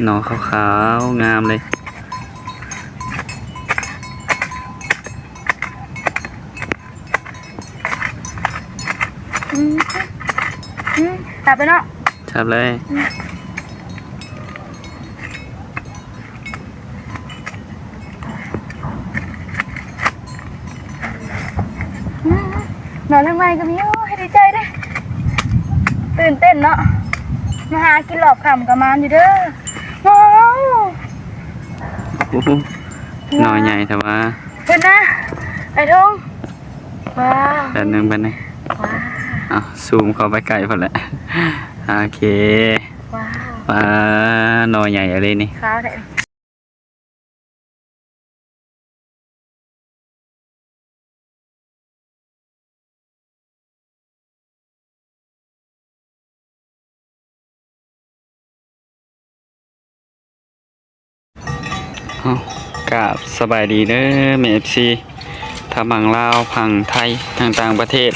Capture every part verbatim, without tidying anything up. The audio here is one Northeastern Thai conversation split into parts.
หน่อขาวๆ งามเลย อืม อืม ตับไปเนาะ จับเลย อืม อืม หน่อใหม่ๆ ก็มี โอ้ย ดีใจเด้ ตื่นเต้นเนาะ มาหากินรอบค่ำก็หมานอยู่เด้อ ว้าว โอ้โห หน่อใหญ่แท้วะ เพิ่นนะ ไอ้ทง ว้าว แป๊บนึง แป๊บนึง ว้าว อ่ะ ซูมเข้าไปใกล้พอแหละ โอเค ว้าว ว้า หน่อใหญ่อะไรนี่ ขาวแท้ เอ้า กราบสบายดีเด้อ แม่ เอฟซี ทั้งฝั่งลาว ฝั่งไทย ทั้งต่างประเทศ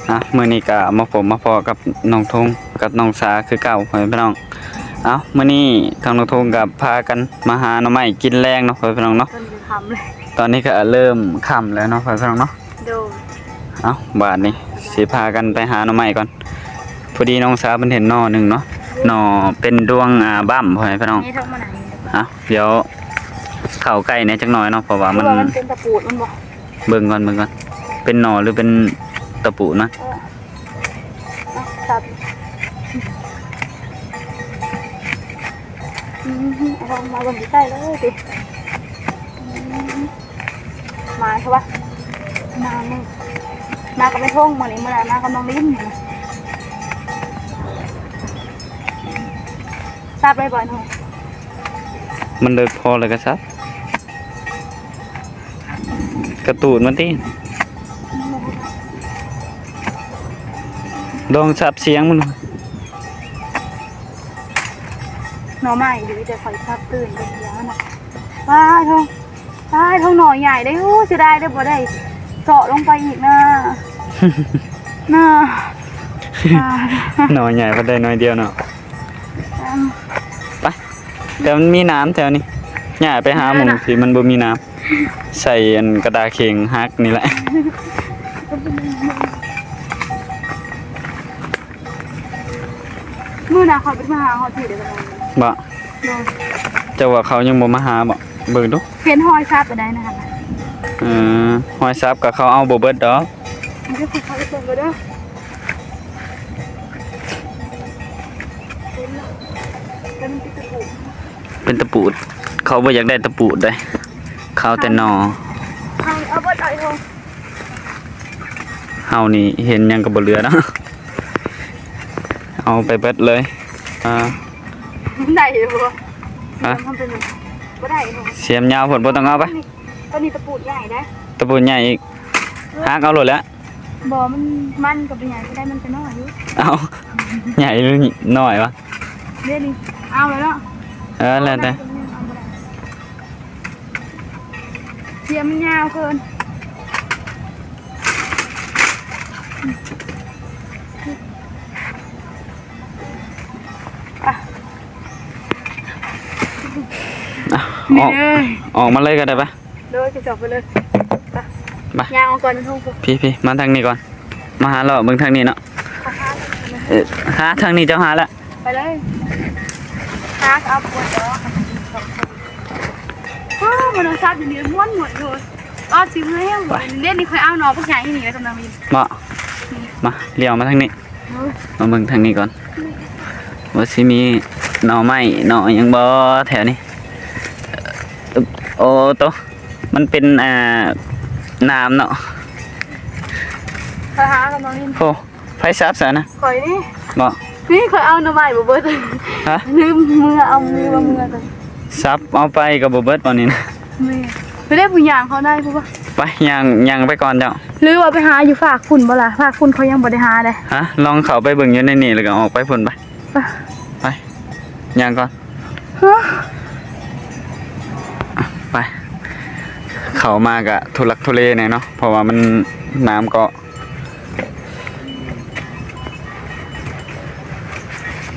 นะ มื้อนี้ก็มาพบมาพ้อกับน้องทง กับน้องสาคือเก่า พ่อแม่พี่น้อง เอ้า มื้อนี้ทางน้องทงก็พากันมาหาหน่อไม้กินแลงเนาะ พ่อแม่พี่น้องเนาะ ตอนนี้ก็ค่ำเลย ตอนนี้ก็เริ่มค่ำแล้วเนาะ พ่อแม่พี่น้องเนาะ โดย เอ้า บาดนี้สิพากันไปหาหน่อไม้ก่อน พอดีน้องสาวเพิ่นเห็นหน่อหนึ่งเนาะ หน่อเป็นดวง อ่า บั้ม พ่อแม่พี่น้อง นี่เท่ามันไหน เอ้า เดี๋ยวเข้าใกล้แหน่จักหน่อยเนาะ เพราะว่ามัน เพราะว่ามันเป็นตะปูดมันบ่ เบิ่งก่อน เบิ่งก่อน เป็นหน่อหรือเป็นตะปูดนะ เออ เอาสับ อืม เอาลงมาเบิ่งใกล้ๆเลยสิ อืม มาใช่ปะ มานี่ มากับแม่ทงมื้อนี้ มื้อนั้นมากับน้องลิ้น สับเลยบ่อยหน่อย มันเลิกพอแล้วก็สับ กระตูดมันติ ลองสับเสียงมัน หน่อไม้อยู่แต่ข่อยสับตื่นไปเสียงมันน่ะ ว้ายทอง ว้ายทองหน่อใหญ่ได้ โอ้ เสียดายได้บ่ได้เจาะลงไปอีกนะ น่า อ่า หน่อใหญ่พอได้หน่อยเดียวเนาะ อืม ไป แต่มันมีน้ำแถวนี้ ย่าไปหาหม่องที่มันบ่มีน้ำ ใส่อันกระดาษเข่งฮักนี่แหละ มื้อหน้าเขาไปมาหาฮอดที่เดียวกันเลย บ่ โดย เจ้าว่าเขายังบ่มาหาบ่ เบิ่งดู เห็นหอยสับไปได้นะคะ เออ หอยสับก็เขาเอาบ่เบิดดอก มันก็คือเขาไปเบิ่งก็เด้อ เป็นตะปูด เขาบ่อยากได้ตะปูดเด้ เขาแต่หน่อ เอา เอาเบิดเอาอีกทง เฮานี่เห็นหยังก็บ่เหลือเนาะ เอาไปเบิดเลย อ่า ได้อยู่บ่ ฮะ ทำเป็นบ่ได้อยู่ เสียมยาวโพด บ่ต้องเอาไป ตัวนี้ตะปูดใหญ่นะ ตะปูดใหญ่อีก หักเอาโลดแหละ บ่ มัน มันกับใหญ่ก็ได้ มันก็น้อยอยู่ เอา ใหญ่หรือน้อยวะ เดี๋ยวนี้ เอาแล้วเนาะ เออ แล้วแต่ เอาบ่ได้ เสียมมันยาวเกิน อ่ะ อ่ะ นี่ ออก เลย ออกมาเลยก็ได้ปะ โดย จะจบไปเลย ไป ไป ย่างออกก่อน ทุ่ง พี่ พี่ มาทางนี้ก่อน มาหาเลาะเบิ่งทางนี้เนาะ เออ หาทางนี้เจ้าหาละ ไปเลย หาเอาปวดหัว อ้าว มันเอาซับอยู่นี่ ม้วนหมดเลย อ้าว สิเมื่อย ไป เล่นนี่ ค่อยเอาหน่อพวกใหญ่นี่ กำลังมี มา มา เลี้ยวมาทางนี้ เออ มาเบิ่งทางนี้ก่อน ว่าสิมีหน่อไม้ หน่อหยังบ่แถวนี้ โอ้โต มันเป็น อ่า น้ำเนาะ ไปหากำลังมี โอ้ ไผสับซะนะ ข่อยนี่ บ่ นี่ข่อยเอาหน่อไม้บ่เบิด ฮะ ลืมมือเอามือว่ามือกัน สับเอาไปก็บ่เบิดบ่นี่นะ แม่ ไปได้ผู้ย่างเขาได้ผู้ว่า ไป ย่าง ย่างไปก่อนเจ้า หรือว่าไปหาอยู่ฝากคุณบ่ล่ะ ฝากคุณเขายังบ่ได้หาเด้ ฮะ ลองเข้าไปเบิ่งอยู่ในนี่แล้วก็ออกไปพุ่นไป ไป ไป ย่างก่อน ฮะ ไป เข้ามาก็ทุลักทุเลแหน่เนาะ เพราะว่ามัน น้ำก็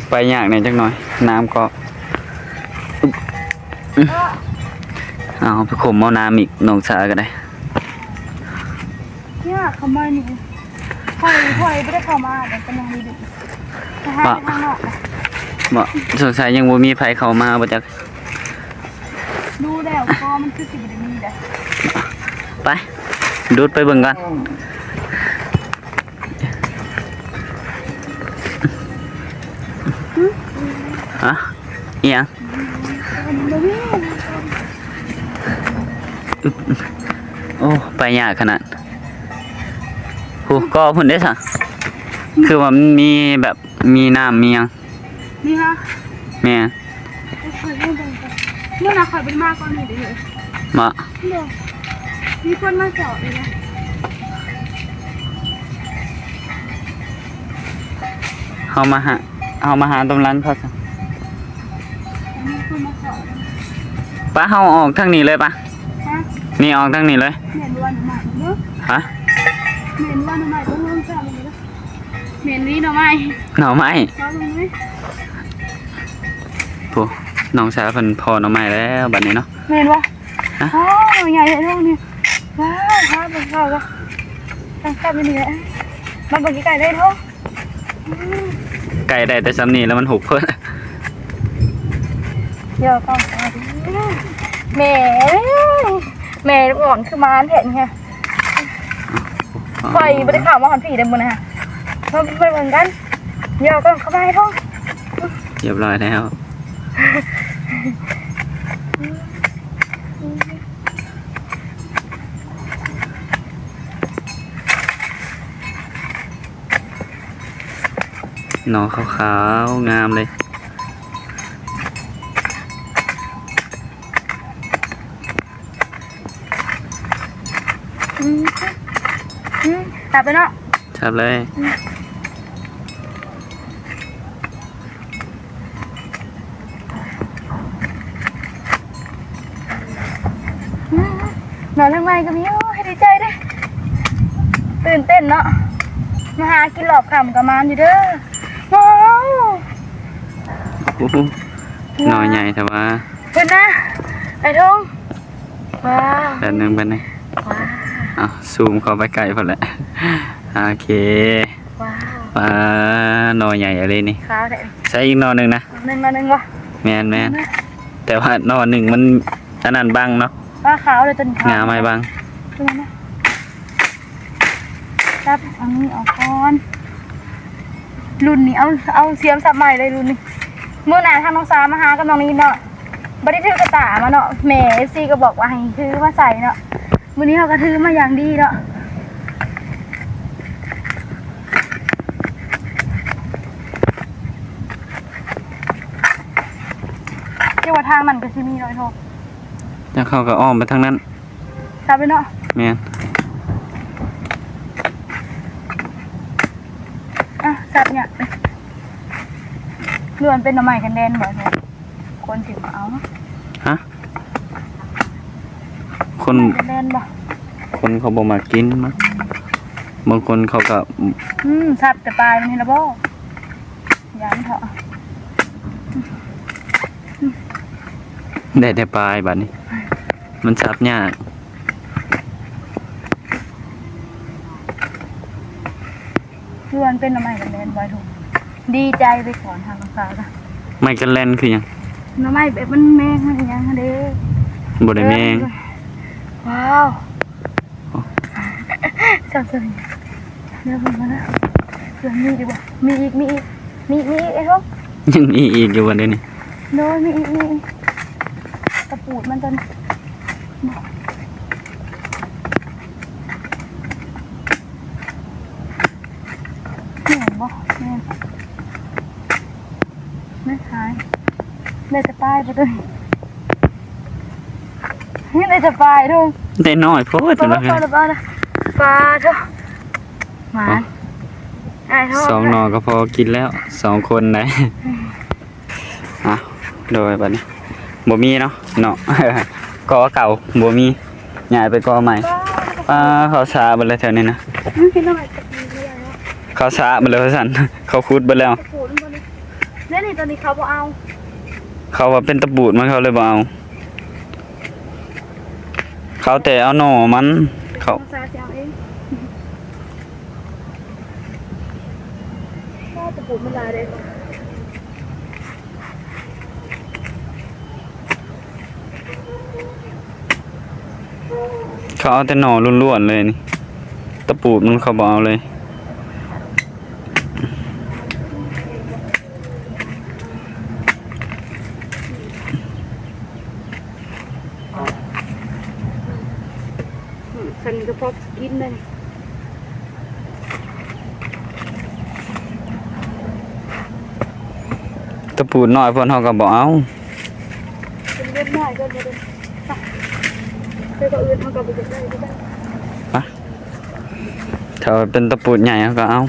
ไปยากแหน่จักหน่อย น้ำก็ เอาไปขมเอาน้ำอีก น้องสาก็ได้ เนี่ยเขามานี่ ข่อย ข่อยบ่ได้เข้ามา เดี๋ยวกำลังดีๆ ไปหา บ่ ข้างนอกนะ บ่ สงสัยยังบ่มีไผเข้ามาบ่จัก ดูแล้วก็มันคือสิบ่ได้มีเด้อ ไป ดูดไปเบิ่งก่อน อะ อีหยัง โอ้ ไปยากขนาด ผู้ก่อพุ่นเด้ซะ คือว่ามันมีแบบ มีน้ำมีหยัง นี่ฮะ แม่น เมื่อนะข่อยเป็นมากกว่านี้เด้อ บ่ เดี๋ยว มีคนมาเจาะเลยนะ เฮามาหา เฮามาหาตรงร้านเขาซะ มีคนมาเจาะเลย ปะ เฮาออกทางนี้เลยปะ ฮะ นี่ออกทางนี้เลย เหม็นวันใหม่เด้อ ฮะ เหม็นวันใหม่เด้อ เหม็นนี่หน่อไม้ หน่อไม้ ลองดูไหม โอ้ น้องสาวเพิ่นพอหน่อไม้แล้วบัดนี้เนาะ เหม็นวะ ฮะ อ๋อ ใหญ่เลยลูกนี่ ว้าว พาไปเข้าละ ตั้งแต่ไม่เหนือ มาเบิ่งไกลๆได้เนาะ ไกลได้แต่ซ้ำนี่แล้วมันหุบเพิ่น เดี๋ยวก่อน แม่ แม่อ่อนคือมารแท้นี่ฮะ ข่อยบ่ได้เข้ามาฮอดพี้เด้อมื้อนะฮะ มา มาเบิ่งกัน เดี๋ยวก่อน เข้าไปเถาะ เรียบร้อยแล้ว หน่อขาวๆ งามเลย อืม อืม จับไปเนาะ จับเลย อืม อืม หน่อไม้ใหม่ก็มี โอ้ย ดีใจเด้ ตื่นเต้นเนาะ มาหากินรอบค่ำก็มานอยู่เด้อ ว้าว โอ้โห หน่อใหญ่แท้วะ เพิ่นนะ ไอ้ทง ว้าว แป๊บนึง แป๊บนึง ว้าว เอา ซูมเข้าไปใกล้พอแหละ โอเค ว้าว ว้า หน่อใหญ่อะไรนี่ ขาวแท้ ใส่อีกหน่อหนึ่งนะ หนึ่งมาหนึ่งวะ แม่น แม่น นะ แต่ว่าหน่อหนึ่งมันอันนั้นบังเนาะ ว่าขาวเลยจนขาว งาไม้บัง ตัวนั้นนะ จับอันนี้ออกก่อน รุ่นนี้เอา เอาเสียมสับใหม่เลยรุ่นนี้ มื้อหน้าทางน้องสาวมาหากับน้องนีเนาะ บ่ได้ถือกระต่ายมาเนาะ แม่ เอฟซี ก็บอกว่าให้ถือมาใส่เนาะ มื้อนี้เราก็ถือมาอย่างดีเนาะ เรียกว่าทางนั้นก็สิมีรอยโท แล้วเขาก็อ้อมไปทางนั้น ครับพี่เนาะ แม่น อ่ะ สัตว์เนี่ย หรือมันเป็นหน่อไม้กันแดนบ่เนี่ย คนสิมาเอา ฮะ คน หน่อไม้กันแดนบ่ คนเขาบ่มากินมั้ง บางคนเขาก็ อืม สัตว์แต่ปลายมันนี่ละบ่ ย้านเถาะ ได้แต่ปลายบัดนี้ มันสับยาก คือมันเป็นหน่อไม้กันแดนบ่อยทุก ดีใจไปก่อนทางภาษาจ้ะ ไม้กันแลนคือหยัง หน่อไม้แบบมันแมงมันอิหยังหั้นเด้ บ่ได้แมง เออ ว้าว จับตัวนี้ เดี๋ยวผมมานะ เผื่อมีดีกว่า มีอีก มีอีก มี มีอีก ไอ้พวก ยังมีอีกอยู่บ่เดี๋ยวนี้ โดย มีอีก มีอีก ตะปูดมันตัวนี้ นี่เห็นบ่ นี่ ไม่ขาย ได้แต่ป้ายไปตัวนี้ นี่ได้แต่ปลายเด้อ ได้น้อยโพด ปลา นะ ปลา ปลา ปลาเด้อ หมา อ๋อ อ้ายทอด สองหน่อก็พอกินแล้ว สองคนได้ อืม อ่ะ โดยบัดนี้ บ่มีเนาะ เนาะ กอเก่า บ่มี ย้ายไปกอใหม่ ปลา ปลา เขาสาเบิดแล้วแถวนี้นะ มันเป็นอะไรกับมันเรียกเนาะ เขาสาเบิดแล้วว่าซั่น เขาขุดเบิดแล้ว ตะปูดมันบ่นี่ แล้วนี่ตอนนี้เขาบ่เอา เขาว่าเป็นตะปูดมัน เขาเลยบ่เอา เขาแต่เอาหน่อมัน เขา น้องสาวสิเอาเอง ว่าตะปูดมันหลายเลย เขาเอาแต่หน่อล้วนๆเลยนี่ ตะปูดมันเขาบ่เอาเลย อืม ฉันก็พอกินเลย ตะปูดน้อยเพิ่นเขาก็บ่เอา เป็นเล็บน้อยก็บ่ได้ ไป ไปก็อื่นเขาก็บ่อยากได้คือกัน ไป ถ้าเป็นตะปูดใหญ่เขาก็เอา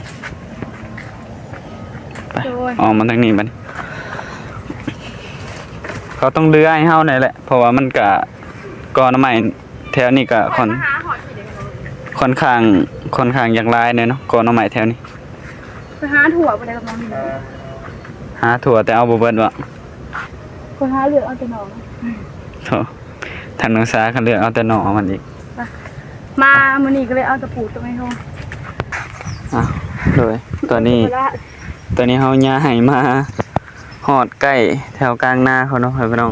ไป โดย ออกมาทางนี้บัดนี้ เขาต้องเลื่อยให้เฮาหน่อยแหละ เพราะว่ามันกะ กอหน่อไม้แถวนี้กะค่อน ไปหาหอดที่เดียว ค่อนข้าง ค่อนข้างอยากหลายเนี่ยเนาะ กอหน่อไม้แถวนี้ ไปหาถั่วไปเลยกับน้องนี่ หาถั่วแต่เอาบ่เบิดวะ คนหาเลือกเอาแต่หน่อ โธ่ ทางน้องสาเขาเลือกเอาแต่หน่อมันอีก ไป มามื้อนี้ก็เลยเอาตะปูดตัวไม่โทษ อ่ะ โดย ตอนนี้ ตอนนี้เฮาย้ายมาฮอดใกล้แถวกลางนาเขาเนาะ พี่น้อง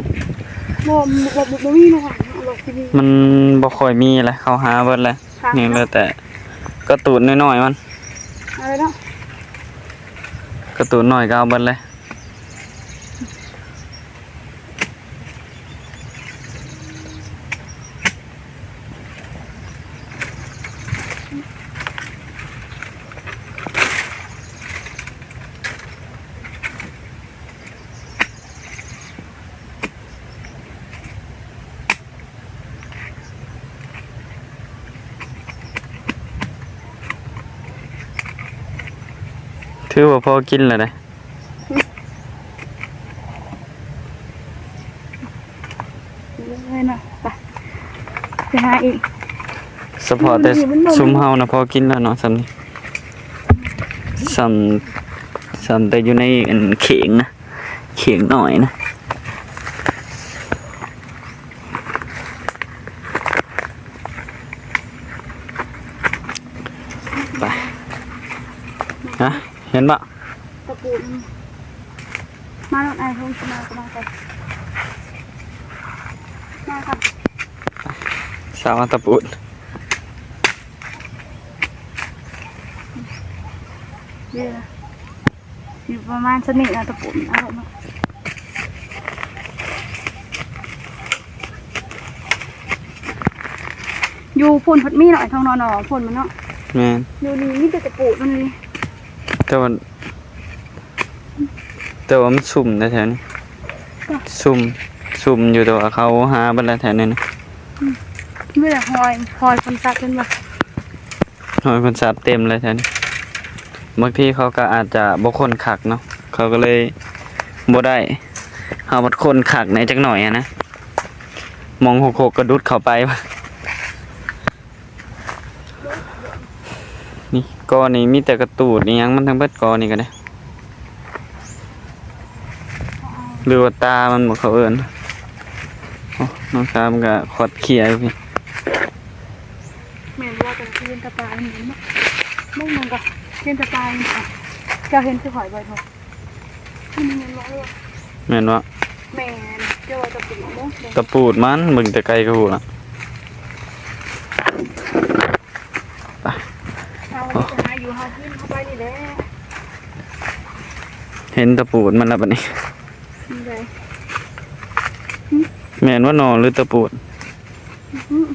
บ่ บ่ บ่ บ่มีนะคะ เอาลองที่นี่ มันบ่ค่อยมีแหละ เขาหาเบิดแหละ ค่ะ นี่เหลือแต่กะตูดน้อยๆมัน เอาเลยเนาะ กะตูดน้อยก็เอาเบิดเลย ถือว่าพอกินแล้วเด้ เลยนะ ไป ไปหาอีก เฉพาะแต่ มันบ่มี ซุมเฮานะพอกินแล้วเนาะ ส่ำนี้ ส่ำ ส่ำแต่อยู่ในอันเข่งนะ เข่งน้อยนะ ไป ฮะ เห็นบ่ ตะปูน มาแล้ว ไอ้ทงมา มาก่อน มาค่ะ สาวตะปูน เดี๋ยวนะ อยู่ประมาณชนิดนะ ตะปูน เอาออกมา อยู่พุ่นพัดมีหน่อยทองนอนอพุ่นมันเนาะ แม่น อยู่นี่มีแต่ตะปูนมันเลย แต่ว่า แต่ว่ามันซุ่มแถวๆนี้ จ้ะ ซุ่ม ซุ่มอยู่ แต่ว่าเขาหาเบิดแล้วแถวนี้นะ อืม มีแต่หอย หอยคนซัดเป็นบ่ หอยคนซัดเต็มเลยแถวนี้ บางทีเขาก็อาจจะบ่ค้นคักเนาะ เขาก็เลยบ่ได้ เฮาบัดค้นคักแหน่จักหน่อยอะนะ มองหกหกกระดุดเข้าไป นี่กอนี่มีแต่กะตูดอีหยังมันทั้งเบิดกอนี่ก็ได้ หรือว่าตามันบ่เขาเอิ้น โอ้ น้องสาวมันก็ขอดเขี้ยอยู่พี่ แม่นว่ากันเขียนตะปาอันนี้เนาะ มึงมันก็เขียนตะปาอันนี้ค่ะ เจ้าเห็นคือหอยบ่อยบ่ อันนี้แม่นบ่เอ้ย แม่นบ่ แม่น เจ้าว่าตะปูดบ่ ตะปูดมัน เบิ่งแต่ไกลก็ฮู้ละ ไป เอาไปหาอยู่หากินเข้าไปนี่แหละ เห็นตะปูดมันแล้วบัดนี้ นี่ไง แม่นว่าหน่อหรือตะปูด อืม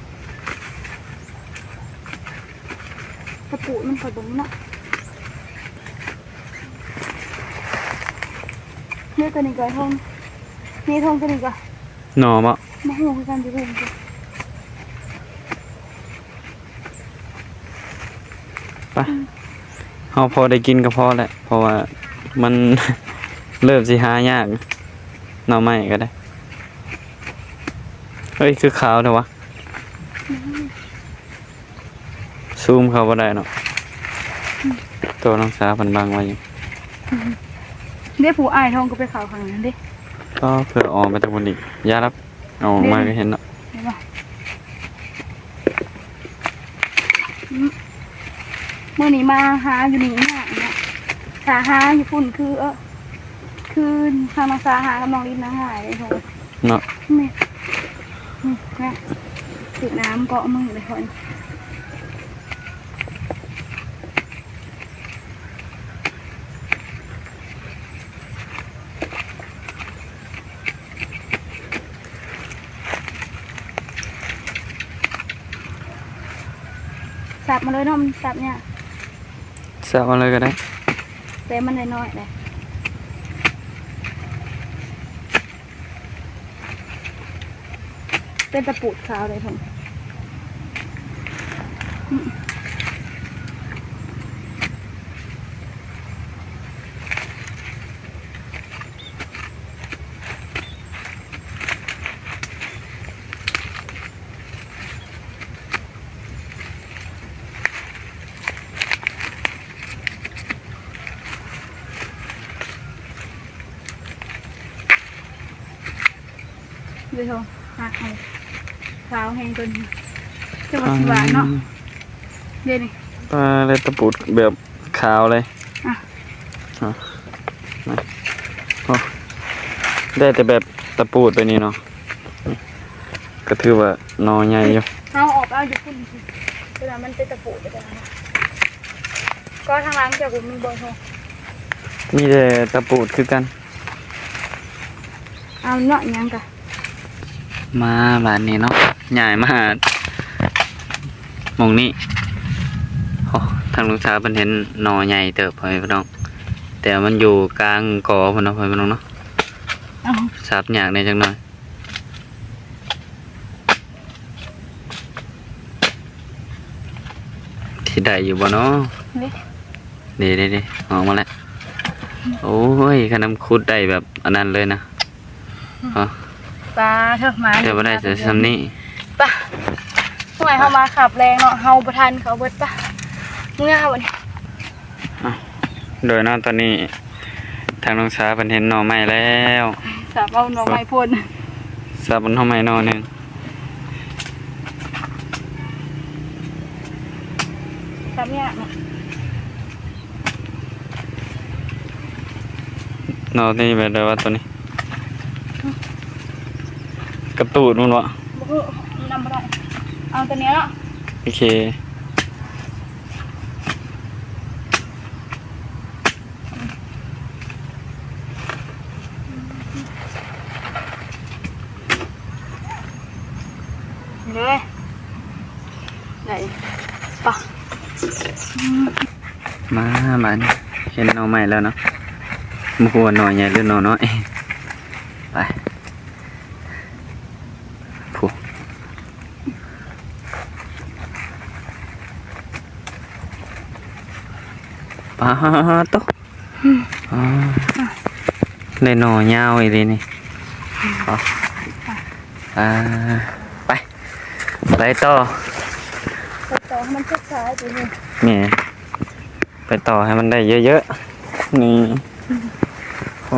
ตะปูดมันก็บ่งเนาะ เนี่ยตัวนี้ก็ทอง นี่ทองตัวนี้ก็ หน่อบ่ บ่ฮู้คือกันสิเพิ่นสิ ไป เฮาพอได้กินก็พอแหละ เพราะว่ามัน เริ่มสิหายาก หน่อไม้ก็ได้ เฮ้ย คือขาวแท้วะ ซูมเข้าบ่ได้เนาะ ตัวน้องสาวเพิ่นบังไว้อยู่ เด้ผู้อ้ายทองก็ไปเข้าข้างนั้นเด้ ก็เพื่อออกไปตะวันอีก อย่ารับ ออกมาก็เห็นเนาะ เห็นบ่ มื้อนี้มาหาอยู่นี่ยากเนาะ ถ้าหาอยู่พุ่นคือ เออ คือทางน้องสาหากับน้องลินนะง่ายเลยโห เนาะ นี่ นี่นะ ถือน้ำเกาะมือเลยคน สับมาเลยเนาะ มันสับเนี่ย สับมาเลยก็ได้ แต่มันน้อยๆเลย เป็นตะปูดขาวเลยผม เดี๋ยวโทรหาใคร ขาวแฮงตัวนี้ จะมาสิหวานเนาะ อ่า เดี๋ยวนี้ ปลาได้ตะปูดแบบขาวเลย อ่ะ อ่ะ นะ โอ้ ได้แต่แบบตะปูดไปนี่เนาะ ก็ถือว่าหน่อใหญ่อยู่ เอาออกเอาอยู่พุ่น เวลามันเป็นตะปูดไปแล้วนะ ก็ทางหลังเจ้ากูมีบ่โทร มีแต่ตะปูดคือกัน เอาเนาะ ยังกะ มาบาดนี้เนาะ ย้ายมาหาหม่องนี้ โอ้ ทางลุงสาวเพิ่นเห็นหน่อใหญ่เติบ พ่อแม่พี่น้อง แต่มันอยู่กลางกอพุ่นเนาะ พ่อแม่พี่น้องเนาะ เอา สับยากแหน่จักหน่อย สิได้อยู่บ่เนาะ นี่ เด้ๆๆ ออกมาแล้ว โอ้ย คันนำขุดได้แบบอันนั้นเลยนะ อ๋อ ปลาเถอะ มา เดี๋ยวบ่ได้แต่ส่ำนี้ ปะ ห่วย เฮามาขับแรงเนาะ เฮาบ่ทันเขาเบิด ปะ เมื่อวันนี้ อ่ะ โดยเนาะ ตอนนี้ทางน้องสาเพิ่นเห็นหน่อไม้แล้ว สาเอาหน่อไม้พ่น สาเอาหน่อไม้หน่อหนึ่ง สามอย่างเนาะ หน่อนี่แบบใดวะตัวนี้ กระตูดมันวะ บ่ฮู้ นำบ่ได้ เอาตัวเนี้ยเนาะ โอเค เลย ได้ปะ มา มานี่ เห็นหน่อไม้แล้วเนาะ บ่ฮู้ว่าหน่อใหญ่หรือหน่อน้อย ไป ผู้ ปาดโต อ่า ได้หน่อยาวอีหลีนี่ เอา อ่า ไป ไปต่อ ไปต่อให้มันสุดท้ายไปเลย แม่น ไปต่อให้มันได้เยอะๆ นี่ โอ้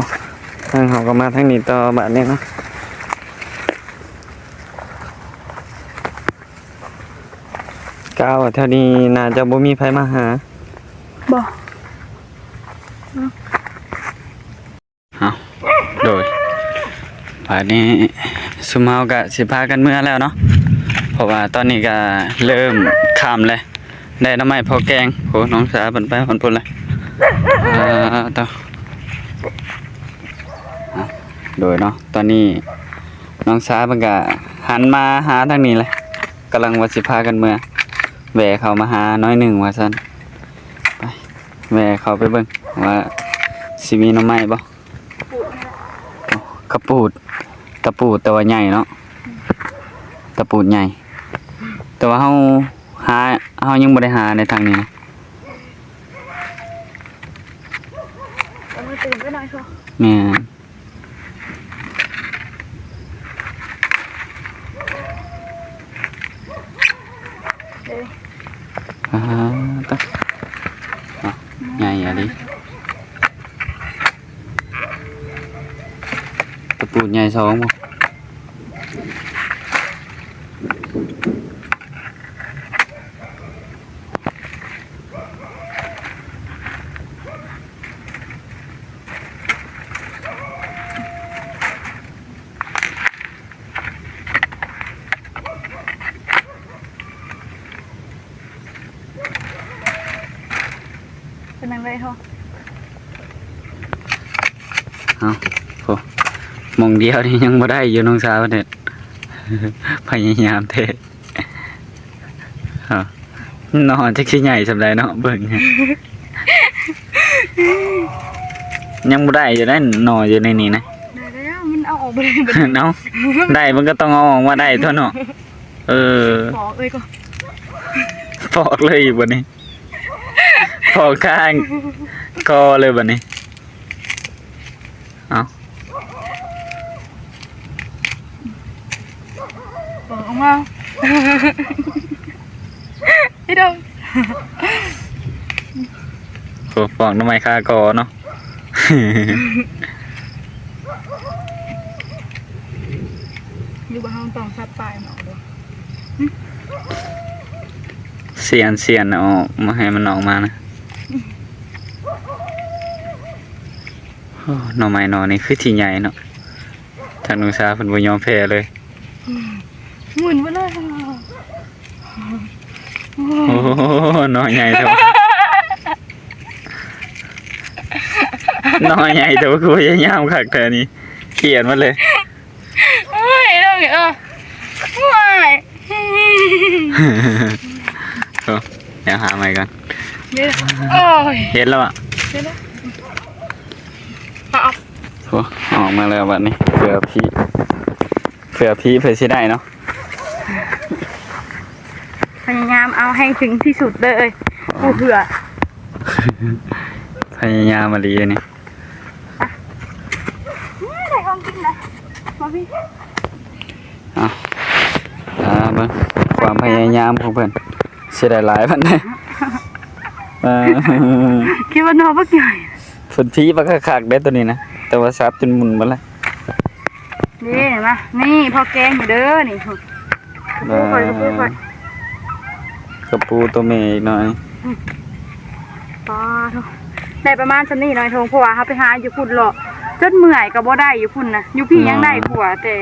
ทางเขาก็มาทางนี้ต่อบาดนี้เนาะ กะว่าแถวนี้น่าจะบ่มีไผมาหา บ่ เอา โดย บาดนี้ซุมเฮากะสิพากันเมือแล้วเนาะ เพราะว่าตอนนี้กะเริ่มค่ำแล้ว ได้หน่อไม้พอแกง โห น้องสาวเพิ่นไปฮอดพุ้นแล้ว อ่า ต่อ อ่ะ โดยเนาะ ตอนนี้น้องสาวเพิ่นกะหันมาหาทางนี้แหละ กำลังว่าสิพากันเมือ แวะเข้ามาหาน้อยหนึ่งว่าซั่น ไป แวะเข้าไปเบิ่งว่าสิมีหน่อไม้บ่ กระปูด ตะปูดแต่ว่าใหญ่เนาะ ตะปูดใหญ่ แต่ว่าเฮาหา เฮายังบ่ได้หาในทางนี้นะ เอามือตื่นไปหน่อยเถอะ แม่น เอ้ย อ่า ตะ อ่ะ ใหญ่อะดิ ตะปูดใหญ่สองบ่ เ ไปเถอะ เอา โอ้ หม่องเดียวนี่ยังบ่ได้อยู่ น้องสาวเนี่ย พยายามแท้ เอา หน่อจักสิใหญ่ส่ำใดเนาะ เบิ่ง ยังบ่ได้อยู่ได้ หน่ออยู่ในนี้นะ ได้แล้ว มันเอาออกบ่ได้ เนาะ ได้มันก็ต้องเอาออกมาได้ตั๊วเนาะ เออ ปอกเลยก็ ปอกเลยอยู่บัดนี้ ปอกข้างคอเลยบัดนี้ เอา ปอกออกมา พี่ดง โอ้ ปอกหน่อไม้คาคอเนาะ อยู่บ้านต้องสับปลายเนาะเด้อ เสียนเสียนออกมาให้มันออกมานะ โอ้ หน่อไม้หน่อนี้คือที่ใหญ่เนาะ ทางน้องสาวเพิ่นบ่ยอมแพ้เลย หมุนไปเลย โอ้ หน่อใหญ่แท้วะ หน่อใหญ่แท้วะ คือพยายามคักแท้นี่ เขียนมาเลย โอ้ย เรื่องนี้ เออ โอ้ย เดี๋ยวหาใหม่ก่อน เนี่ย โอ้ย เห็นแล้วอะ เห็นแล้ว เอา โอ้ ออกมาแล้วบัดนี้ เผื่อพี่ เผื่อพี่ เผื่อสิได้เนาะ พยายามเอาให้ถึงที่สุดเลย กูเผื่อ พยายามมาดีนี่ ได้ของกินนะ มาพี่ เอา อ่า เบิ่งความพยายามของเพิ่น สิได้หลายปานใด เออ คิดว่าหน่อบักใหญ่ เพิ่นพีบักคักๆเด้ตัวนี้นะ แต่ว่าสับจนหมุนหมดแล้ว นี่เห็นปะ นี่พอแกงอยู่เด้อ นี่ กระปูข่อย กระปูข่อย กระปูตัวแม่อีกหน่อย ปาโถ ได้ประมาณส่ำนี้หน่อยทง เพราะว่าเฮาไปหาอยู่พุ่นเลาะ จนเมื่อยก็บ่ได้อยู่พุ่นนะ อยู่พี้ยังได้กว่า แต่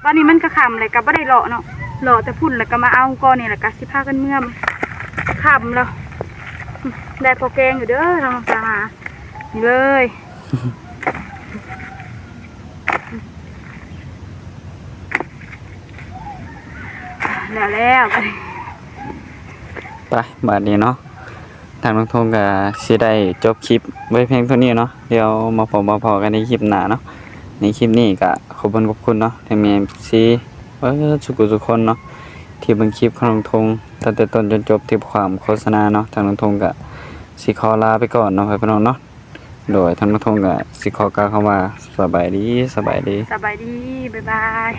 ตอนนี้มันก็ค่ำเลยก็บ่ได้เลาะเนาะ เลาะแต่พุ่นแล้วก็มาเอาก้อนนี่แล้วก็สิพากันเมือ ค่ำแล้ว ได้พอแกงอยู่เด้อ ทางสาหา นี่เลย แล้วแล้ว ไป บาดนี้เนาะ ทางน้องทงก็สิได้จบคลิปไว้เพียงเท่านี้เนาะ เดี๋ยวมาพบมาพ้อกันในคลิปหน้าเนาะ ในคลิปนี้ก็ขอบคุณขอบคุณเนาะ ทางเอฟซี เบิดสุขุสุขคนเนาะ ที่เบิ่งคลิปของน้องทง ตั้งแต่ต้นจนจบ ที่ความโฆษณาเนาะ ทางน้องทงก็สิขอลาไปก่อนเนาะ พี่น้องเนาะ โดยทางน้องทงก็สิขอกล่าวคำว่า สบายดี สบายดี สบายดี บ๊ายบาย